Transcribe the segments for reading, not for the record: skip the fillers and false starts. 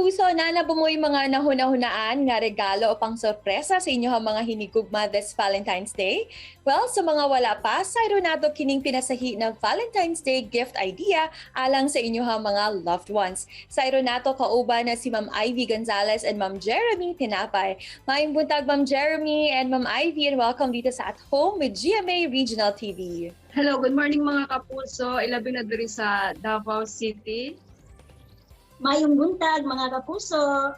Kapuso, naa na ba moy mga nahuna-hunaan nga regalo o pang sorpresa sa inyong mga hinigugma this Valentine's Day? Well, sa mga wala pa, sayro nato kining pinasahi na Valentine's Day gift idea alang sa inyong mga loved ones. Sayro nato kauban na si Ma'am Ivy Gonzalez and Ma'am Jeremy Tinapay. Maayong buntag, Ma'am Jeremy and Ma'am Ivy, and welcome dito sa At Home with GMA Regional TV. Hello, good morning, mga kapuso. Ilabi na diri sa Davao City. Maayong buntag, mga kapuso.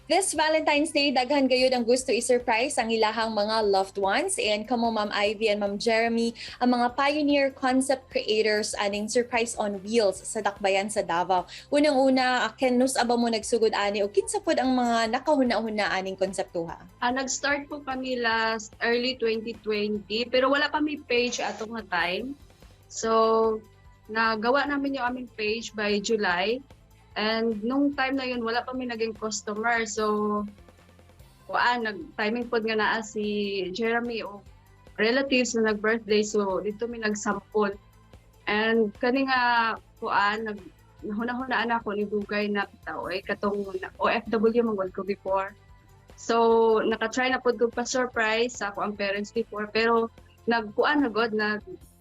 This Valentine's Day, daghan gayud ang gusto i-surprise ang ilahang mga loved ones. And kamo, Ma'am Ivy and Ma'am Jeremy, ang mga pioneer concept creators aning Surprise on Wheels sa Dakbayan sa Davao. Unang-una, kanus-a ba mo nagsugod ani o kinsa pod ang mga nakahuna-huna aning konseptuha? Nag-start po kami last early 2020, pero wala pa may page ato nga time. So, nagawa namin yung aming page by July. And nung time na yun, wala pa may naging customer. So, kuan, nag-timing pod nga naa si Jeremy o relatives na nag-birthday. So, dito mi nagsample. And kani nga, kuan, nag nahuna-hunaan ako ni dugay na tao ay katong OFW man gud ko before. So, naka-try na pod ko pa surprise sa ako ang parents before, pero nagkuan na god,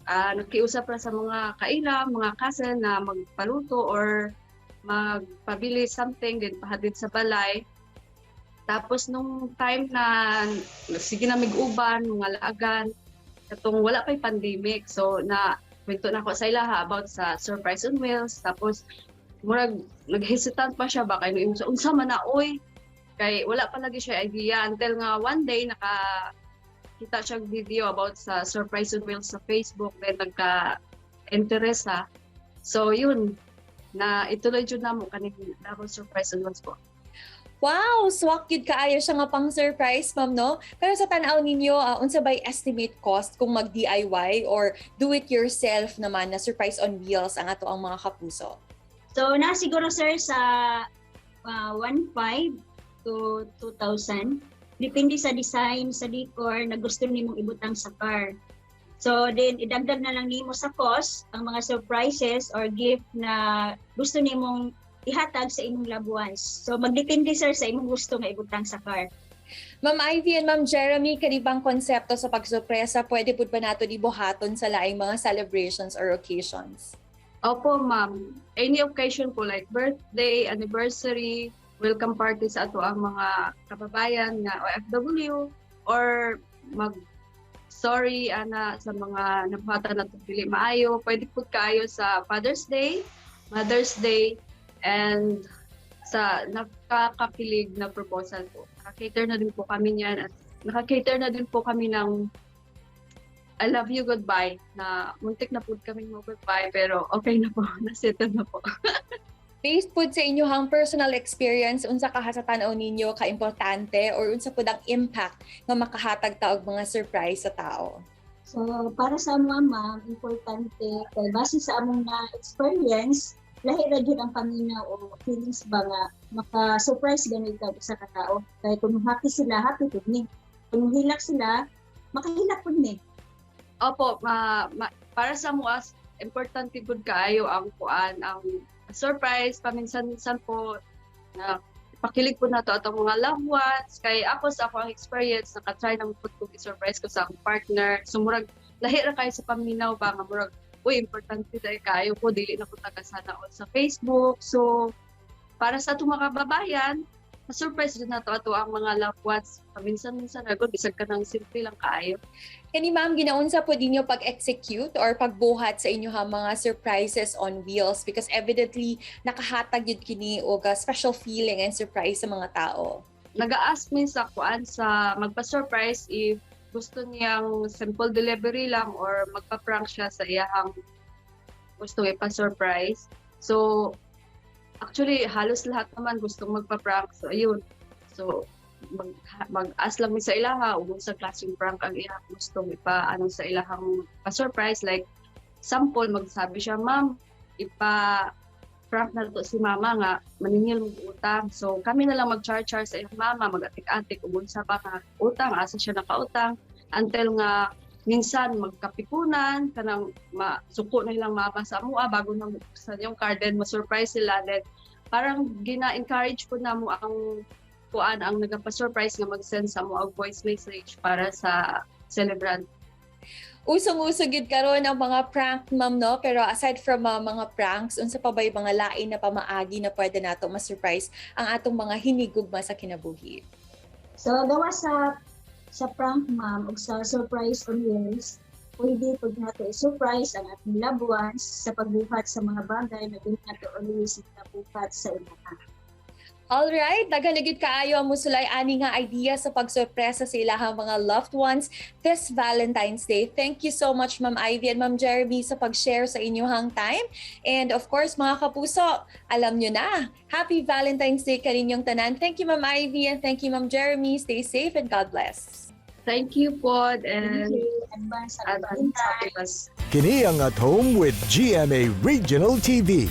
nagkiusap ra sa mga kaila, mga cousin na magpaluto or magpabili something din pahatid sa balay. Tapos nung time na sige na mig-uban, mga laagan, katong wala pa'y pandemic. So na kwento na ako sa ilaha about sa Surprise on Wheels. Tapos murag nag-hesitant pa siya ba kay unsa unsa man na oy, kay wala pa lagi siya idea until nga one day naka kita siya video about sa Surprise on Wheels sa Facebook, then nagka interest ha. So yun na ituloy jud namo kaning Davao Surprise on Wheels po. Wow, swak yun kaayo siya nga pang surprise, ma'am, no? Pero sa tan-aw ninyo, unsa bay estimate cost kung mag DIY or do it yourself naman na Surprise on Wheels ang ato ang mga kapuso? So na siguro, sir, sa 1.5 to 2,000. Depende sa design, sa decor na gusto nimong ibutang sa car. So then idagdag na lang nimo sa cost ang mga surprises or gift na gusto nimong ihatag sa imong loved ones. So magdepende, sir, sa imong gusto nga ibutang sa car. Ma'am Ivy and Ma'am Jeremy, kani bang konsepto sa pagsorpresa, pwede pud ba nato ibuhaton sa laing mga celebrations or occasions? Opo, ma'am. Any occasion po like birthday, anniversary, welcome party sa ato ang mga kababayan nga OFW or mag sorry ana sa mga nabuhatan nato dili maayo. Pwede po kaayo sa Father's Day, Mother's Day, and sa nakakakilig na proposal po. Naka-cater na din po kami niyan at naka-cater na din po kami ng I love you goodbye na muntik na po kami mo goodbye, pero okay na po, na-settle na po. Based pud sa inyong personal experience, unsa ka sa tan-aw ninyo ka-importante or unsa pud ang impact nga makahatag ta og mga surprise sa tao? So para sa amo, ma'am, importante kay base sa among na experience, lahi ra gyud ang paminaw o feelings ba nga maka-surprise gani ka sa katao. Kay kung happy sila, happy pud ni. Kung hilak sila, makahilak pud ni. Opo, para sa mo as importante pud kaayo ang kuan, ang surprise paminsan-minsan po na pakilig po nato atong mga loved ones, kay ako sa ako ang experience, naka-try na pud ko i-surprise ko sa akong partner. So murag lahi ra kayo sa paminaw ba nga murag uy, importante dahil kaayo ko, dili na ko taga sana all sa Facebook. So para sa atong mga kababayan, ma-surprise din nato ato ang mga loved ones paminsan-minsan na gud, bisag kanang simple lang kaayo. Kani, ma'am, ginaunsa po ninyo pag-execute or pagbuhat sa inyo mga surprises on wheels because evidently nakahatag yun kini og special feeling and surprise sa mga tao? Nag-a-ask min sa kuan, sa magpa-surprise, if gusto niyang simple delivery lang or magpa-prank siya sa iyahang gusto ipa-surprise. So actually halos lahat naman gustong magpa-prank. So ayun. So mag-ask lang mi sa ilaha ug sa klaseng prank ang iyang gustong ipa ano sa ilahang pa-surprise. Like sample, magsabi siya, "Ma'am, ipa prank na to si mama nga maningil mo utang." So kami na lang mag-char-char sa iyang mama, mag-atik-atik ug unsa pa ka utang, asa siya nakautang, until nga minsan magkapikunan kanang masuko na ilang mama sa amua bago na buksan yung card, then ma-surprise sila. Then Parang gina-encourage po namo ang kuan, ang nagapa-surprise nga mag-send sa amo og voice message para sa celebrant. Usong-uso gid karon ang mga prank, ma'am, no? Pero aside from mga pranks, unsa pa ba mga lain na pamaagi na pwede nato ma-surprise ang atong mga hinigugma sa kinabuhi? So gawa sa prank, ma'am, ug sa surprise on wheels, pwede pud nato i-surprise ang atong loved ones sa pagbuhat sa mga bagay na dili nato always nakabuhat sa ilaha. All right, daghan gid kaayo ang musulay ani nga idea sa pagsorpresa sa ilahang mga loved ones this Valentine's Day. Thank you so much, Ma'am Ivy and Ma'am Jeremy, sa pag-share sa inyong time. And of course, mga kapuso, alam nyo na, happy Valentine's Day kaninyong tanan. Thank you, Ma'am Ivy, and thank you, Ma'am Jeremy. Stay safe and God bless. Thank you po and Thank you. Advance happy advance happy Valentine's. Valentine's. Kini ang At Home with GMA Regional TV.